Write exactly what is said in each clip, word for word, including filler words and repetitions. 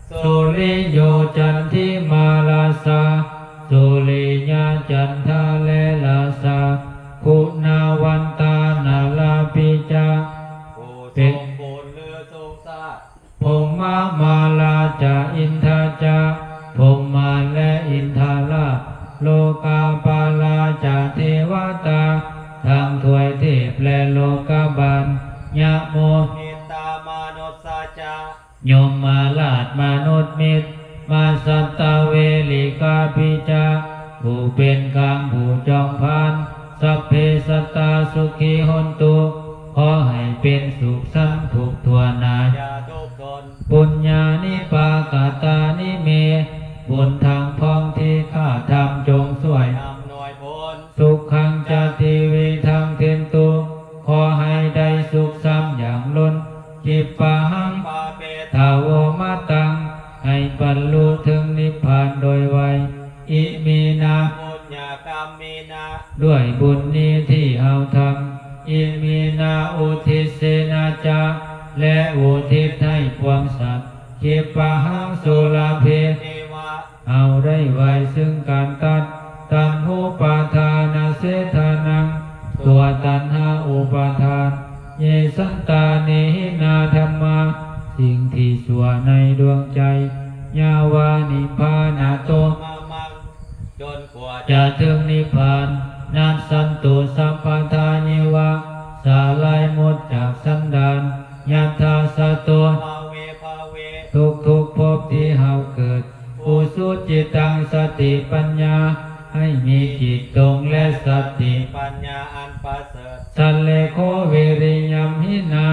Suriyo candimā rājā, suriyā canda ແລະ ລາຊາ Guṇavantā narāpi ca ຜູ້ຊົງບຸນຫຼືສົງສາດ Brahmamārā ca indā ca ພົມມາແລະອິນທະລາດ Lokapālā ca devatā ທັງທວາຍເທບແລະໂລກະບານ Yamo mittā manussā ca ຍົມມະລາດມະນຸດມິດ Majjhattā verikāpi ca ຜູ້ເປັນກາງຜູ້ຈອມພານ Sabbe sattā sukhī hontu ຂໍໃຫ້ເປັນສຸກສັນທຸກທົ່ວໜ້າ Puññāni pakatāni me ບຸນທັງພ້ອງທີ່ຂ້າທຳຈົ່ງຊ່ວຍ Sukhaṃ ca tividhaṃ dentu ຂໍໃຫ້ໄດ້ສຸກສາມຢ່າງລົ້ນ Khippāhaṃ pāpetha vo mataṃ ໃຫ້ບັນລຸເຖິງນິບພານໂດຍໄວ Iminā puññakammena ດ້ວຍບຸນນີ້ທີ່ເຮົາທຳ Iminā uddisena ca ແລະອຸທິດໃຫ້ພວກສັດ Khippāhaṃ sulabhe ceva ເຮົາໄດ້ໄວຊຶ່ງການຕັດ Taṇhupādānachedanaṃ ຕົວຕັນຫາອຸປາທານ Ye santāne hinā dhammā ສິ່ງທີ່ຊົ່ວໃນດວງໃຈ Yāva nibbānato mamaṃ ຈົນກວ່າຈະເຖິງນິບພານ Nassantu sabbadā yeva ສາລາຍໝົດຈາກສັນດານ Yathā jato bhave bhave ທຸກໆພົບທີ່ເຮົາເກີດ Ujucittaṃ satipaññā ໃຫ້ມີຈິດຕົງ ແລະສະຕິປັນຍາອັນປະເສີດ Sallekho viriyaṃ hinā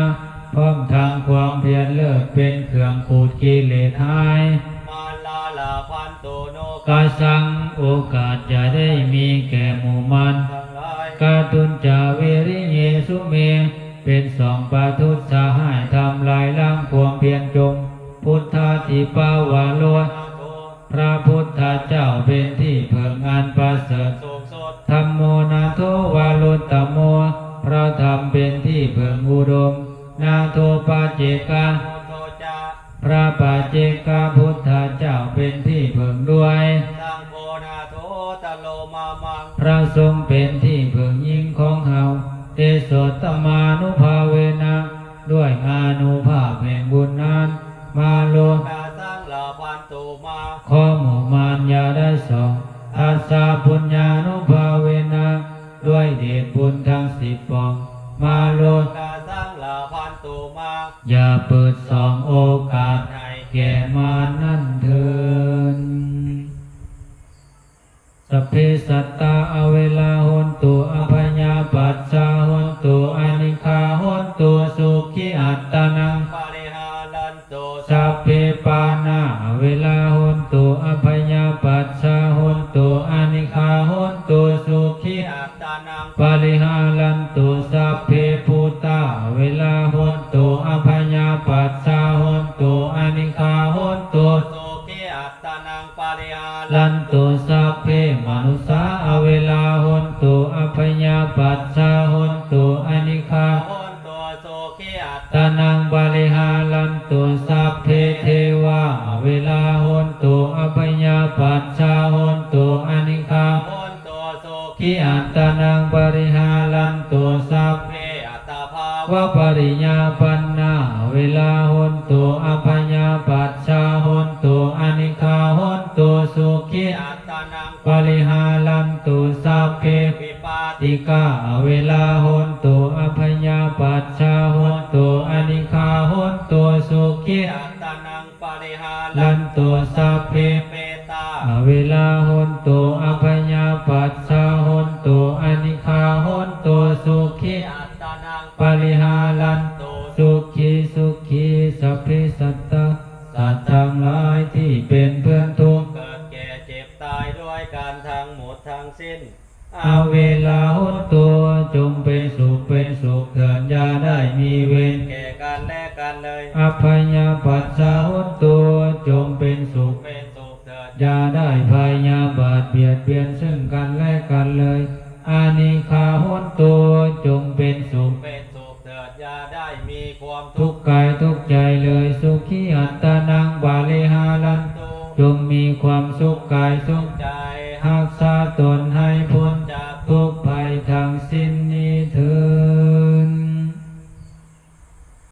ພ້ອມທັງຄວາມພຽນເລີດເປັນເຄື່ອງຂູດກິເລດຫາຍ Mālā labhantu nokāsaṃ ໂອກາດຈະໄດ້ມີແກ່ໝູ່ມານທັງຫຼາຍ Kātuñca viriyesu me ເປັນສອງປະທຸດສະຫາຍທຳລາຍລ້າງຄວາມພຽນຈົມ Buddhādhipavaro nātho ພະພຸດທະເຈົ້າເປັນທີ່ເພິ່ງອັນປະເສີດສູງສຸດ Dhammo nātho varuttamo ພະທຳເປັນທີ່ເພິ່ງອຸດົມ Nātho paccekabuddho ca ພະປາເຈກະພຸດທະເຈົ້າເປັນທີ່ເພິ່ງດ້ວຍ Saṅgho nāthottaro mamaṃ ພະສົງເປັນທີ່ເພິ່ງອີງຂອງເຮົາ Tesottamānubhāvena ດ້ວຍອານຸພາບແຫ່ງບຸນນັ້ນ Mā lokāsaṃ labhantu mā ຂໍໝູ່ມານຢ່າໄດ້ສອງ Dassapuññānubhāvena ດ້ວຍເດດບຸນທັງສິບປ່ອງ Mā lokāsaṃ labhantu mā ຢ່າເປີດສອງໂອກາດໃຫ້ແກ່ມານນັ້ນເທີ້ນ Sabbe sattā averā hontu, abyāpajjhā hontu, anīghā hontu, sukhī attānaṃ pariharantu. Sabbe pāṇā averā hontu, abyāpajjhā hontu, anīghā hontu, sukhī attānaṃ pariharantu. Sabbe bhūtā averā hontu, abyāpajjhā hontu, anīghā hontu, sukhī attānaṃ pariharantu. Sabbe manussā averā hontu, abyāpajjhā hontu, anīghā hontu, sukhī attānaṃ pariharantu. Sabbe devā averā hontu, abyāpajjhā hontu, anīghā hontu, sukhī attānaṃ pariharantu. Sabbe attabhāvapariyāpannā averā hontu, abyāpajjhā hontu, anīghā hontu, sukhī attānaṃ pariharantu. Sabbe vipātikā averā hontu, abyāpajjhā hontu, anīghā hontu, sukhī attānaṃ pariharantu. Sabbe petā averā hontu, abyāpajjhā hontu, anīghā hontu, sukhī attānaṃ pariharantu. Sukhī sukhī sabbe sattā ສັດທັງຫຼາຍທີ່ເປັນເພື່ອນທຸກ ເກີດແກ່ເຈັບຕາຍດ້ວຍກັນທັງໝົດທັງສິ້ນ Averā hontu ຈົ່ງເປັນສຸກເປັນສຸກເຖີດ ຢ່າໄດ້ມີເວນແກ່ກັນແລະກັນເລີຍ Abyāpajjhā hontu ຈົ່ງເປັນສຸກເປັນສຸກເຖີດ ຢ່າໄດ້ພະຍາບາດບຽດບຽນເຊິ່ງກັນແລະກັນເລີຍ Anīghā hontu ຈົ່ງເປັນສຸກເປັນສຸກເຖີດ ຢ່າໄດ້ มีความทุกข์กายทุกข์ใจเลย Sukhī attānaṃ pariharantu จงมีความสุขกายสุขใจ รักษาตน